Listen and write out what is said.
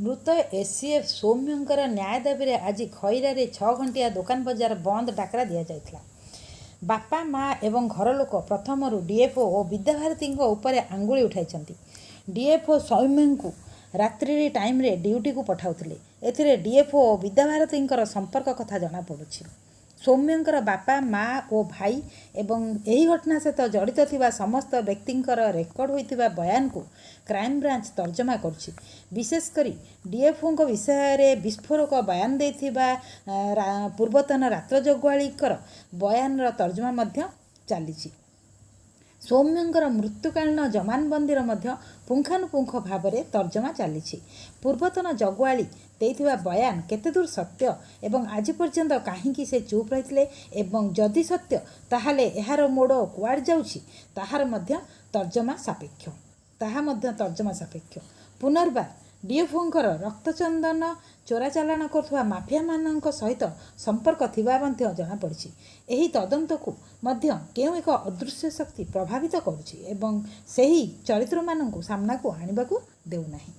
ମୃତ ଏସିଏଫ୍ ସୌମ୍ୟଙ୍କର ନ୍ୟାୟ ଦାବିରେ ଆଜି ଖଇରାରେ 6 ଘଣ୍ଟିଆ ଦୋକାନ ବଜାର ବନ୍ଦ ଡାକରା ଦିଆଯାଇଥିଲା। ବାପା, ମା ଏବଂ ଘର ଲୋକ ପ୍ରଥମରୁ ଡିଏଫ୍ଓ ଓ ବିଦ୍ୟାଭାରତୀଙ୍କ ଉପରେ ଆଙ୍ଗୁଳି ଉଠାଇଛନ୍ତି। ଡିଏଫ୍ଓ ସୌମ୍ୟଙ୍କୁ ରାତ୍ରି ଟାଇମ୍ରେ ଡ୍ୟୁଟିକୁ ପଠାଉଥିଲେ। ଏଥିରେ ଡିଏଫ୍ଓ ଓ ବିଦ୍ୟାଭାରତୀଙ୍କର ସମ୍ପର୍କ କଥା ଜଣାପଡ଼ୁଛି। ସୌମ୍ୟଙ୍କର ବାପା, ମା ଓ ଭାଇ ଏବଂ ଏହି ଘଟଣା ସହିତ ଜଡ଼ିତ ଥିବା ସମସ୍ତ ବ୍ୟକ୍ତିଙ୍କର ରେକର୍ଡ ହୋଇଥିବା ବୟାନକୁ କ୍ରାଇମବ୍ରାଞ୍ଚ ତର୍ଜମା କରୁଛି। ବିଶେଷ କରି ଡିଏଫ୍ଓଙ୍କ ବିଷୟରେ ବିସ୍ଫୋରକ ବୟାନ ଦେଇଥିବା ପୂର୍ବତନ ରାତ୍ର ଜଗୁଆଳିଙ୍କର ବୟାନର ତର୍ଜମା ମଧ୍ୟ ଚାଲିଛି। ସୌମ୍ୟଙ୍କର ମୃତ୍ୟୁକାଳୀନ ଜମାନବନ୍ଦୀର ମଧ୍ୟ ପୁଙ୍ଖାନୁପୁଙ୍ଖ ଭାବରେ ତର୍ଜମା ଚାଲିଛି। ପୂର୍ବତନ ଜଗୁଆଳି ଦେଇଥିବା ବୟାନ କେତେଦୂର ସତ୍ୟ ଏବଂ ଆଜି ପର୍ଯ୍ୟନ୍ତ କାହିଁକି ସେ ଚୁପ୍ ରହିଥିଲେ ଏବଂ ଯଦି ସତ୍ୟ, ତାହେଲେ ଏହାର ମୋଡ଼ କୁଆଡ଼େ ଯାଉଛି, ତାହାର ମଧ୍ୟ ତର୍ଜମା ସାପେକ୍ଷ ତାହା ମଧ୍ୟ ତର୍ଜମା ସାପେକ୍ଷ। ପୁନର୍ବାର ଡିଏଫ୍ଓଙ୍କର ରକ୍ତଚନ୍ଦନ ଚୋରାଚାଲାଣ କରୁଥିବା ମାଫିଆମାନଙ୍କ ସହିତ ସମ୍ପର୍କ ଥିବା ମଧ୍ୟ ଜଣାପଡ଼ିଛି। ଏହି ତଦନ୍ତକୁ ମଧ୍ୟ କେଉଁ ଏକ ଅଦୃଶ୍ୟ ଶକ୍ତି ପ୍ରଭାବିତ କରୁଛି ଏବଂ ସେହି ଚରିତ୍ରମାନଙ୍କୁ ସାମ୍ନାକୁ ଆଣିବାକୁ ଦେଉନାହିଁ।